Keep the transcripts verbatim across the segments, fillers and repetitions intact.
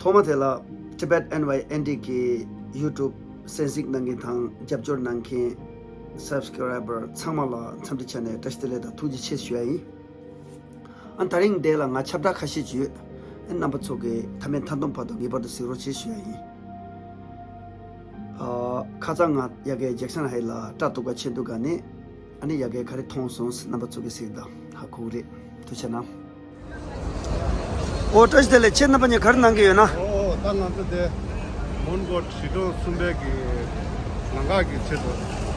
ཐོག་མ་དེ་ལ་Tibet N Y N D གི་YouTube གསན་གཟིགས་གནང་མཁན་དང་རྒྱབ་སྐྱོར་གནང་མཁན་སབ་སི་ཀ་རའི་བར་ཚང་མ་ལ་འཚམས་འདྲི་བྱས་ནས་བཀྲ་ཤིས་བདེ་ལེགས་དང་ཐུགས་རྗེ་ཆེ་ཞུ་ཡ་ཡིན། ཨ་ད་རིང་འདི་ལ་ང་ཁྱབ་བསྒྲགས་ཁ་ཤས་ཅིག་ཡོད། ཨ་རྣམ་པ་ཚོ་གི་མཐའ་མའི་མཐའ་སྡོམ་བར་དུ་ངེས་པར་དུ་གཟིགས་རོགས་བྱེད་ཞུ་ཡ་ཡིན། ཨ་ཁ་སང་ང་ཡ་གི་ཇེག་སན་ཧའེ་ལ་སྐྲ་གཏུག་ག་ཕྱིན་དུས་ག་ནས་ཨ་ནི་ཡ་གི་ག་རེ་མཐོང་སོང་རྣམ་པ་ཚོ་གི་གཟིགས་དང་ཧ་གོ་གི་རེད། ཐུགས་རྗེ་གནང་། ཨོ་བཀྲ་ཤིས་བདེ་ལེགས། ཁྱེད་རྣམ་པ་གཉིས་ག་རེ་གནང་གི་ཡོད་ན། ཨོ་ད་ང་ཚོ་དེ་མོན་གྷོ་གྲི་གྲོང་གསུམ་པའི་གི་ལམ་ཁ་གི་ཆེད་དུ་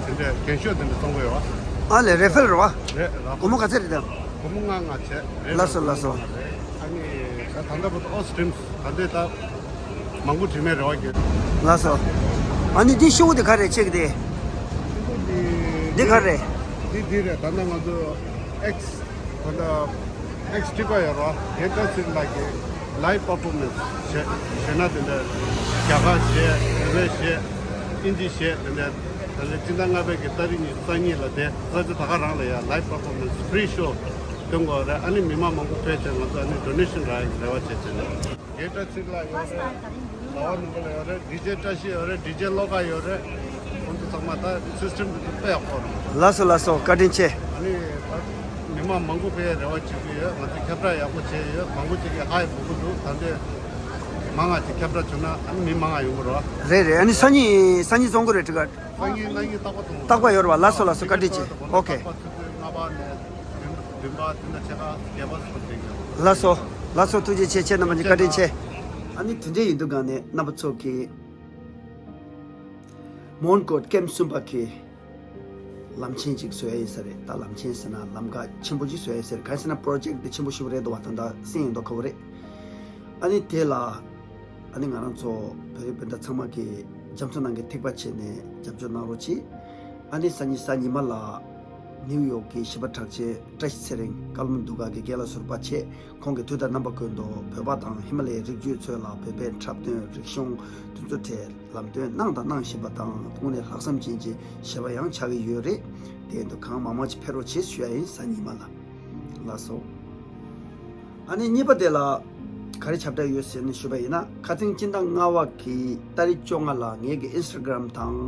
དེ་འདྲའི་རྒན་ཤོས་དེ་འདྲ་གཏོང་གི་ཡོད། ཨ་ལས་རེ་ཕེལ་རེད་བ། རེད་ར། སྒོར་མོ་ག་ཚད་རེད་དམ། སྒོར་མོ་ལྔ་ལྔ་བྱས། རེད། ལགས་སོ་ལགས་སོ། ཨ་ནི་ད་ད་ལྟ་བར་དུ་ཨོ་སི་ཀྲིམ་ད་ལྟའི་ད་མང་པོ་བྲིས་མེད་རེ་བ་གི། ལགས་སོ། ཨ་ནི་འདི་ཤོག་བུ་དེ་ག་རེ་ཆེ་གི་དེ། འདི་ག་རེ། འདི་འདི་རེད། ད་ལྟ་ང་ཚོ་ཨེག་སི་ད་ལྟ་ཨེག་སི་ཊི་ཀ་ཡོད་ར། དེ་ལྟ་ཚིག་ལ་གི་live performance བྱས་བྱས་ན་དེ་འདྲ་རྒྱ་གར་བྱས། བོད་པའི་བྱས། ཨིན་ཇི་བྱས། དེ་འདྲ་ད་ལྟ་སྤྱི་ཟླ་ལྔ་པའི་གི་ཏ་རིག་ཉི་ཤུ་རྩ་གཉིས་ལ་དེ་ས་ཆ་ད་ག་རང་ལ་ཡ་live performance free show སྟོན་དགོས་རེད། ཨ་ནི་མི་མང་མང་པོ་ཕེབས་བྱས་ང་ཚོ་ཨ་ནི་ཌོ་ནེ་ཤན་རག་ཡག་གི་རེ་བ་བྱེད་བྱས་ནས། རྒན་བཀྲ་ཚེ་རིང་ལགས་ཡོད་རེད། ཟླ་བ་ནོར་བུ་ལགས་ཡོད་རེད། ཌི་ཇེ་བཀྲ་ཤིས་ཡོད་རེད། ཌི་ཇེ་བློ་དགའ་ཡོད་རེད། ཁོང་ཚོ་ཚང་མ་ད་སིས་ཊེམ་དེ་ཚོ་དཔེ་ཡག་པོ་རེད། ལགས་སོ་ལགས་སོ། བཀའ་དྲིན་ཆེ། ཨ་ནི་ད་མི་མང་མང་པོ་ཕེབས་རེ་བ་བྱེད་ཀྱི་ཡོད། ང་ཚོས་ཁྱབ་བསྒྲགས་ཡག་པོ་བྱས་ཡོད། མང་པོ་ཅིག་གིས་ཧ་ཡང་གོ་གི་འདུག་ད་ལྟའི་མང་ང་ཅིག་ཁྱབ་བསྒྲགས་བྱུང་ན་ཨ་ནི་མི་མང་ང་ཡོང་གི་རེད། རེད་རེད། ཨ་ནི་སང་ཉིན་སང་ཉིན་བཙོང་གི་རེད། ཊི་ཀེ་ཊི། སང་ཉིན་གནངས་ཉིན་རྟག་པར་བཙོང་། རྟག་པར་ཡོད་རེད་བ། ལགས་སོ་ལགས་སོ། བཀའ་དྲིན་ཆེ། ཨོ་ཁེ། རྟག་པར་ཆུ་ཚོད་ལྔ་པ་ནས་བདུན་པ་དེ་འདྲ་བྱས་ན་བརྒྱད་པ་ཚོ་དེ་ག་ལགས་སོ་ལགས་སོ། ཐུགས་རྗེ་ཆེ། ཁྱེད་རྣམ་པ་གཉིས་བཀའ་དྲིན་ཆེ། ཨ་ནི་དེ་འདྲ་ཡིན་དུས་ག་ནས་རྣམ་པ་ཚོ་གིས་མོན་གྷོ་ཀེམ་གསུམ་པ་གི་ལམ་ཆེན་ཅིག་བཟོ་ཡ་ཡིན་ས་རེད། ད་ལམ་ཆེན་ཟེར་ན་ལམ་ཁ་ཆེན་པོ་ཅིག་བཟོ་ཡ་ཡིན་ས་རེད། གང་ཟེར་ན་པོ་རོ་ཇེག་དེ་ཆེན་པོ་ཞེ་པོ་རེད་འདུག་བ། ད་ལྟ་སེང་ཡིན་མདོག་ཁ་པོ་རེད། ཨ་ནི་དེ་ལ་ཨ་ནི་ང་རང་ཚོ་བོད་རིགས་སྤུན་ཟླ་ཚང་མ་གིས་རྒྱ་མཚོ་ནང་གི་ཐིགས་པ་བྱས་ནས་རྒྱབ་སྐྱོར་གནང་རོགས་གྱིས། ཨ་ནི་སང་ཉིན་གཟའ་ཉི་མ་ལ་ནིའུ་ཡོག་གི་གཞས་པ་གྲགས་ཅན་བཀྲ་ཤིས་ཚེ་རིང་བཀའ་བློན་འདུ་ཁང་གི་རྒན་ལགས་ཟུར་པ་བྱས། ཁོང་གིས་དུས་དང་རྣམ་པ་ཀུན་ཏུ་བོད་པ་དང་ཧི་མ་ལ་ཡའི་རིགས་རྒྱུད་ཚོ་ལ་བོད་པའི་འཁྲབ་སྟོན། རིག་གཞུང་། དེ་ཚོ་ཐད་ལམ་སྟོན་གནང་དང་གནང་བཞིན་པ་དང་། དངོས་གནས་ལྷག་བསམ་ཅན་གྱི་གཞས་པ་ཡང་ཆགས་ཀྱི་ཡོད་རེད། དེ་ཡིན་དུས་གང་མང་མང་ཅིག་ཕེབས་རོགས་བྱེད་ཞུ་ཡ་ཡིན། གཟའ་ཉི་མ་ལ། ལགས་སོ། ཨ་ནི་གཉིས་པ་དེ་ལ་ག་རེ་ཁྱབ་བསྒྲགས་ཡོད་ཟེར་ནས་ཞུས་པ་ཡིན་ན། ཁ་སང་སྤྱི་ཟླ་ལྔ་པ་གི་ཏ་རིག་བཅོ་ལྔ་ལ་ངེད་ཀྱི་ཨིན་སི་ཊ་གྷ་རམ་དང་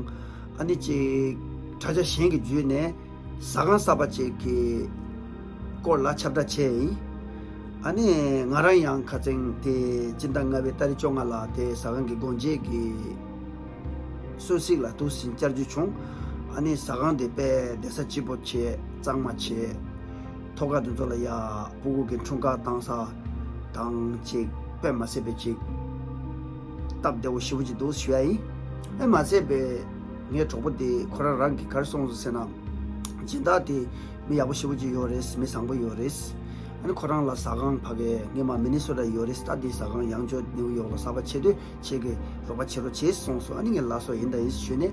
ཨ་ནི་ཅིག་དྲ་རྒྱ་གཞན་གྱི་བརྒྱུད་ནས་ཟ་ཁང་གསར་པ་ཅིག་གི་སྐོར་ལ་ཁྱབ་བསྒྲགས་བྱས་ཡིན། ཨ་ནི་ང་རང་ཡང་ཁ་སང་དེ་སྤྱི་ཟླ་ལྔ་པའི་ཏ་རིག་བཅོ་ལྔ་ལ་དེ་ཟ་ཁང་གི་སྒོ་འབྱེད་ཀྱི་གསོལ་ཚིགས་ལ་འདུག་སེ་བཅར་རྒྱུ་བྱུང་། ཨ་ནི་ཟ་ཁང་དེ་དཔེ་བསྡད་ས་སྐྱིད་པོ་བྱས། གཙང་མ་བྱས། ཐོག་ཁ་དེ་ཚོ་ལ་ཡ་ཕྲུ་གུ་གི་འཁྲུངས་སྐར་བཏང་ས་དང་ཅིག་དཔེ་མ་སྲིད་པའི་ཅིག་སྟབས་བདེ་བོ་ཞེ་པོ་ཅིག་འདུག་ཞུ་ཡ་ཡིན། ཨེ་མ་ཚད་པའི་ངའི་གྲོགས་པོ་དེ་ཁོ་རང་རང་གིས་ག་རེ་གསུངས་སོང་ཟེར་ན། སྦྱིན་བདག་དེ་མི་ཡག་པོ་ཞེ་པོ་ཅིག་ཡོད་རེད། མི་བཟང་པོ་ཡོད་རེད། ཨ་ནི་ཁོ་རང་ལ་ཟ་ཁང་ཕ་གི་སྔོན་མ་མི་ནི་སོ་ཊ་ཡོད་རེད། ད་དེ་ཟ་ཁང་ཡང་བསྐྱར་ནིའུ་ཡོག་ལ་གསར་པ་ཕྱེ་དུས་ཁྱེད་ཀྱིས་རོགས་པ་བྱེད་རོགས་བྱེད་གསུངས་སོང་། ཨ་ནི་ངས་ལགས་སོ་ཡིན་ད་ཡིན་ཞུས་ནས།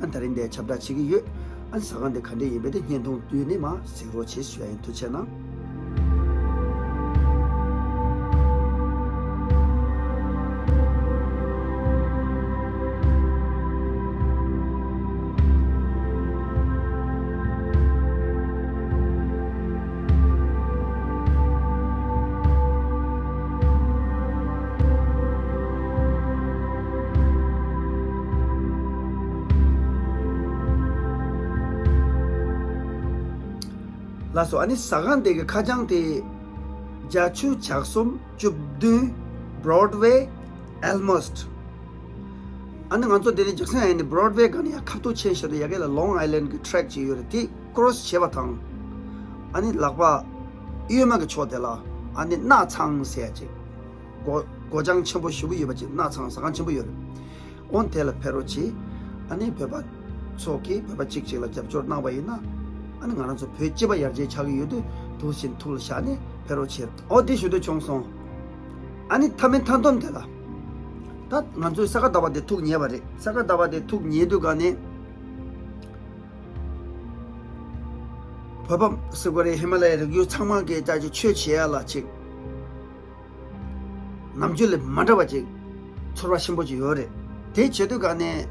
ཨ་ད་རིང་འདིར་ཁྱབ་བསྒྲགས་བྱེད་ཀྱི་ཡོད། ཨ་ནི་ཟ་ཁང་འདི་ག་འདྲ་ཡིན་པའི་དེ་བརྙན་ཐུང་བཏོན་ནས་མར་གཟིགས་རོགས་བྱེད་ཞུ་ཡ་ཡིན། ཐུགས་རྗེ་གནང་། ལགས་སོ། ཨ་ནི་ཟ་ཁང་དེ་གི་ཁ་བྱང་དེ་བརྒྱད་ཅུ་གྱ་གསུམ་བཅུ་བདུན་Broadway Elmhurst། ཨ་ནི་ང་ཚོ་དེ་རིང་ཇེག་སན་ཧའེ་ནས་Broadway་སྒང་ནས་ཡར་ཁ་ཐུག་ཕྱིན་བཞག་དུས་ཡ་གི་ལ་Long Island་གི་track་ཅིག་ཡོད་རེད། དེ་cross་བྱས་པ་དང་། ཨ་ནི་ལག་པ་གཡོན་མ་གི་ཕྱོགས་དེ་ལ་ཨ་ནི་སྣག་ཚང་ཟེར་ཡ་ཅིག་སྒོ་སྒོ་བྱང་ཆེན་པོ་ཞེ་པོ་ཡོད་པ་ཅིག་སྣག་ཚང་ཟ་ཁང་ཆེན་པོ་ཡོད་རེད། འོ་དེ་ལ་ཕེབས་རོགས་གྱིས། ཨ་ནི་བོད་པ་ཚོ་གིས་བོད་པ་གཅིག་གཅིག་ལ་རྒྱབ་སྐྱོར་གནང་བ་ཡིན་ན། ཨ་ནི་ང་རང་ཚོ་བོད་སྤྱི་པ་ཡར་རྒྱས་ཆགས་ཀྱི་ཡོད་དུས་འདུག་སེ་ཐུགས་ལ་བཞག་ནས་ཕེབས་རོགས་བྱེད། འོ་དེ་ཞུ་འདོད་བྱུང་སོང་། ཨ་ནི་མཐའ་མའི་མཐའ་སྡོམ་དེ་ལ། ད་ང་ཚོས་ས་ག་ཟླ་བ་དེ་ཐུགས་མཉེས་པ་རེད། ས་ག་ཟླ་བ་དེ་ཐུགས་མཉེས་དུས་ག་ནས། བོད་པ་ཟེར་དགོས་རེད། ཧི་མ་ལ་ཡའི་རི་རྒྱུད་ཚང་མ་གིས་ད་ཅིག་ཆོས་བྱེད་ཡ་ལ་ཅིག་ནམ་རྒྱུན་ལས་མ་འདྲ་བ་ཅིག་ཚོར་བ་ཆེན་པོ་ཅིག་ཡོད་རེད། དེ་བྱེད་དུས་ག་ནས་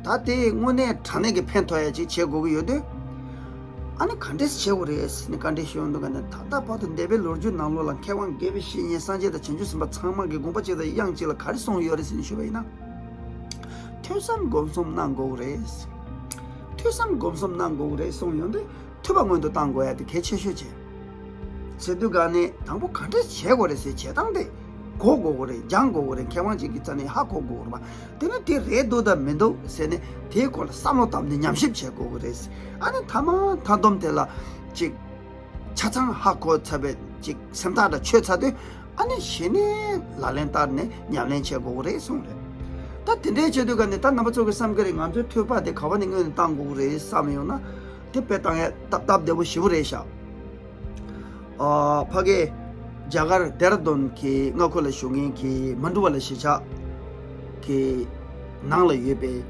ད་དེ་དངོས་གནས་དྲང་གནས་ཀྱི་ཕན་ཐོགས་ཡ་ཅིག་བྱེད་དགོས་ཀྱི་ཡོད་དུས། ཨ་ནི་ག་འདྲས་བྱེད་དགོས་རེད་ཟེར་ནས་བཀའ་འདྲི་ཞུས་འདུག་ག་ནས། ད་ལྟ་བར་དུ་འདས་པའི་ལོ་རྒྱུས་ནང་ལོགས་ལ་མཁས་དབང་དགེ་བའི་བཤེས་གཉེན་སངས་རྒྱས་དང་བྱང་ཆུབ་སེམས་དཔའ་ཚང་མ་གི་དགོངས་པ་གཅིག་དང་དབྱངས་གཅིག་ལ་ག་རེ་གསུངས་ཡོད་རེད་ཟེར་ནས་ཞུས་པ་ཡིན་ན། ཐོས་བསམ་སྒོམ་གསུམ་གནང་དགོས་རེད། ཐོས་བསམ་སྒོམ་གསུམ་གནང་དགོས་རེད་གསུངས་ཡོང་དུས། ཐོས་པ་སྔོན་དུ་བཏང་དགོས་ཡ་དེ་གལ་ཆེ་ཤོས་བྱས། ཟེར་དུས་ག་ནས་དང་པོ་ག་འདྲས་བྱེད་དགོས་རེད་ཟེར་བྱེད་སྟངས་དེ་གོ་དགོས་ཀྱི་རེད། སྦྱང་དགོས་ཀྱི་རེད། མཁས་དབང་ཅིག་གི་རྩ་ནས་ཧ་གོ་དགོས་ཀྱི་རེད་པ། དེ་ནས་དེ་རེད་འདུག་དང་མི་འདུག་ཟེར་ནས་དེའི་སྐོར་ལ་བསམ་བློ་བཏང་ནས་ཉམས་ཞིབ་བྱེད་དགོས་ཀྱི་རེད། ཨ་ནི་མཐའ་མ་མཐའ་སྡོམ་དེ་ལ་ཅིག་ཆ་ཚང་ཧ་གོ་ཚར་བའི་ཅིག་སེམས་ཐག་འདྲ་ཆོད་ཚར་དུས། ཨ་ནི་གཞི་ནས་ལག་ལེན་བསྟར་ནས་ཉམས་ལེན་བྱེད་དགོས་ཀྱི་རེད་གསུངས་རེད། ད་དེ་འདྲའི་བྱེད་དུས་ག་ནས་ད་རྣམ་པ་ཚོ་གི་བསམ་གི་རེད། ང་ཚོའི་ཐོས་པ་དེ་ག་བ་ནས་སྔོན་ནས་བཏང་དགོས་ཀྱི་རེད་བསམ་ཡོང་ན། དེ་དཔེ་བཏང་ཡ་སྟབས་སྟབས་བདེ་པོ་ཞེ་པོ་རེད་ཤག་ཨ། ཕ་གི་རྒྱ་གར་ལྡེ་ར་ལྡུན་གྱི་མངའ་ཁུལ་ལ་བཞུགས་མཁན་གྱི་མ་འགྲོ་བ་ལ་གཞིས་ཆགས་ཀྱི་ནང་ལ་ཡོད་པའི།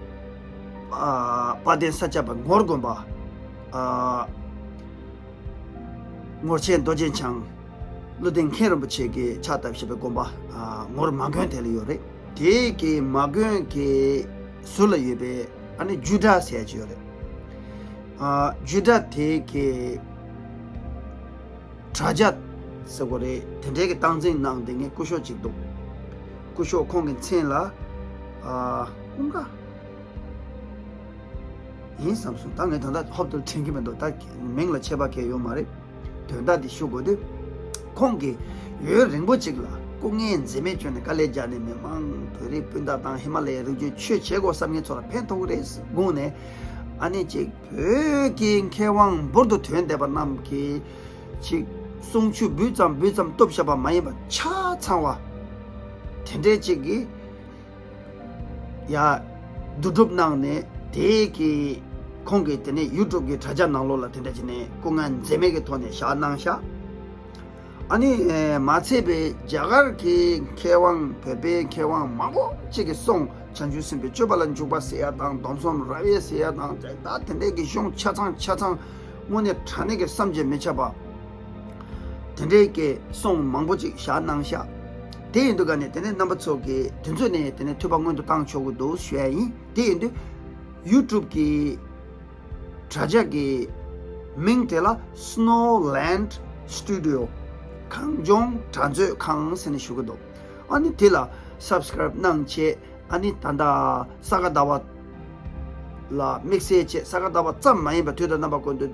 ཨ། དཔལ་ལྡན་ས་སྐྱ་པ་ངོར་དགོན་པ། ཨ། ངོར་ཆེན་རྡོ་རྗེ་འཆང་བློ་ལྡན་མཁན་རིན་པོ་ཆེ་གིས་ཕྱག་བཏབ་བཞག་པའི་དགོན་པ། ཨ། ངོར་མ་དགོན་དེ་ལ་ཡོད་རེད། དེ་གི་མ་དགོན་གྱི་ཟུར་ལ་ཡོད་པའི་ཨ་ནི་རྒྱུད་གྲྭ་ཟེར་ཡ་ཅིག་ཡོད་རེད། ཨ། རྒྱུད་གྲྭ་དེ་གི་དྲ་རྒྱ་ཟེར་དགོས་རེད། དེ་འདྲའི་གི་སྟངས་འཛིན་གནང་བསྡད་མཁན་སྐུ་ཞབས་ཅིག་འདུག་སྐུ་ཞབས་ཁོང་གི་མཚན་ལ། ཨ། ཀུན་དགའ་ཡིན་བསམ་སོང་། ད་ངས་ད་ལྟ་ཧོབ་ཏེ་དྲན་གྱི་མི་འདུག་ད་མིང་ལ་ཆད་པ་གང་ཡང་ཡོད་མ་རེད། དོན་དག་འདི་ཞུ་དགོས་དུས། ཁོང་གིས་ཡུན་རིང་པོ་ཅིག་ལ་སྐུ་ངལ་འཛེམས་མེད་བྱས་ནས་དཀའ་ལས་བརྒྱབ་ནས་མི་མང་བོད་རིགས་སྤུན་ཟླ་དང་ཧི་མ་ལ་ཡའི་རི་རྒྱུད་ཆོས་བྱེད་དགོས་བསམ་མཁན་ཚོ་ལ་ཕན་ཐོགས་ཀྱི་རེད་དགོངས་ནས། ཨ་ནི་ཅིག་བོད་ཀྱི་མཁས་དབང་འབུར་དུ་ཐོན་བསྡད་པ་རྣམས་ཀྱིས་ཅིག་གསུང་ཆོས་འབུལ་ཙམ་འབུལ་ཙམ་བཏུབ་བཞག་པ་མ་ཡིན་པ་ཆ་ཚང་བ་དེ་འདྲའི་ཅིག་གིས། ཡ། བསྡུ་སྒྲུབ་གནང་ནས་དེ་གི་ཁོང་གིས་དེ་ནས་ཡུ་ཊུབ་གི་དྲ་རྒྱ་ནང་ལོགས་ལ་དེ་འདྲ་བྱས་ནས་སྐུ་ངལ་འཛེམས་མེད་ཀྱི་ཐོག་ནས་བཞག་གནང་ཤག་ཨ་ནི་མ་ཚད་པའི་རྒྱ་གར་གྱི་མཁས་དབང་བོད་པའི་མཁས་དབང་མང་པོ་ཅིག་གི་གསུང་བྱང་ཆུབ་སེམས་དཔའི་སྤྱོད་པ་ལ་འཇུག་པ་ཟེར་ཡ་དང་སྡོམ་གསུམ་རབ་དབྱེ་ཟེར་ཡ་དང་ད་དེ་འདྲའི་གི་གཞུང་ཆ་ཚང་ཆ་ཚང་དངོས་གནས་དྲང་གནས་ཀྱི་བསམ་གྱིས་མི་ཁྱབ་པ། དེ་འདྲའི་གི་གསུང་མང་པོ་ཅིག་བཞག་གནང་ཤག་དེ་ཡིན་དུས་ག་ནས་དེ་ནས་རྣམ་པ་ཚོ་གིས་དེ་ཚོ་ནས་དེ་ནས་ཐོས་པ་སྔོན་དུ་བཏང་ཆོག་གི་འདུག་ཞུ་ཡ་ཡིན། དེ་ཡིན་དུས་ཡུ་ཊུབ་གི་དྲ་རྒྱ་གི་མིང་དེ་ལ་Snow Land Studio། གངས་ལྗོངས་དྲ་མཛོད་ཁང་ཟེར་ནས་ཞུ་གི་འདུག་ཨ་ནི་དེ་ལ་སབ་སི་ཀ་རབ་གནང་བྱས། ཨ་ནི་ད་ལྟ་ས་ག་ཟླ་བ་ལ་དམིགས་བསལ་བྱས། ས་ག་ཟླ་བ་ཙམ་མ་ཡིན་པར་དུས་དང་རྣམ་པ་ཀུན་ཏུ་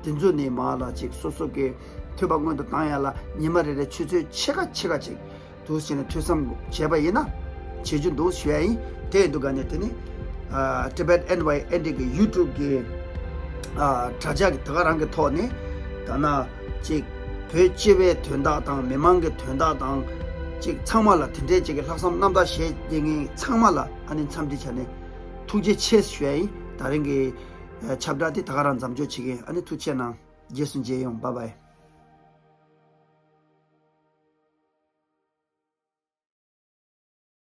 དེ་ཚོ་ནས་མར་ལ་ཅིག་སོ་སོ་གི་ཐོས་པ་སྔོན་དུ་བཏང་ཡ་ལ་ཉི་མ་རེ་རེ་ཆུ་ཚོད་ཕྱེད་ཀ་ཕྱེད་ཀ་ཅིག་འདུག་བྱས་ནས་ཐོས་བསམ་བྱས་པ་ཡིན་ན་བྱེད་རྒྱུ་འདུག་ཞུ་ཡ་ཡིན། དེ་ཡིན་དུས་ག་ནས་དེ་ནི་ཨ། Tibet N Y N D གི་ཡུ་ཊུབ་གི་ཨ། དྲ་རྒྱ་གི་ད་ག་རང་གི་ཐོག་ནས་ད་ན་ཅིག་བོད་སྤྱི་པའི་དོན་དག་དང་མི་མང་གི་དོན་དག་དང་ཅིག་ཚང་མ་ལ་དེ་འདྲའི་ཅིག་གི་ལྷག་བསམ་རྣམ་དག་བྱེད་མཁན་ཚང་མ་ལ་ཨ་ནི་འཚམས་འདྲི་བྱས་ནས་ཐུགས་རྗེ་ཆེ་ཞུ་ཡ་ཡིན། ད་རིང་གི་ཨ། ཁྱབ་བསྒྲགས་དེ་ད་ག་རང་མཚམས་འཇོག་བྱེད་ཀྱི་ཡིན། ཨ་ནི་ཐུགས་རྗེ་གནང་། རྗེས་སུ་མཇལ་ཡོང་། Bye bye།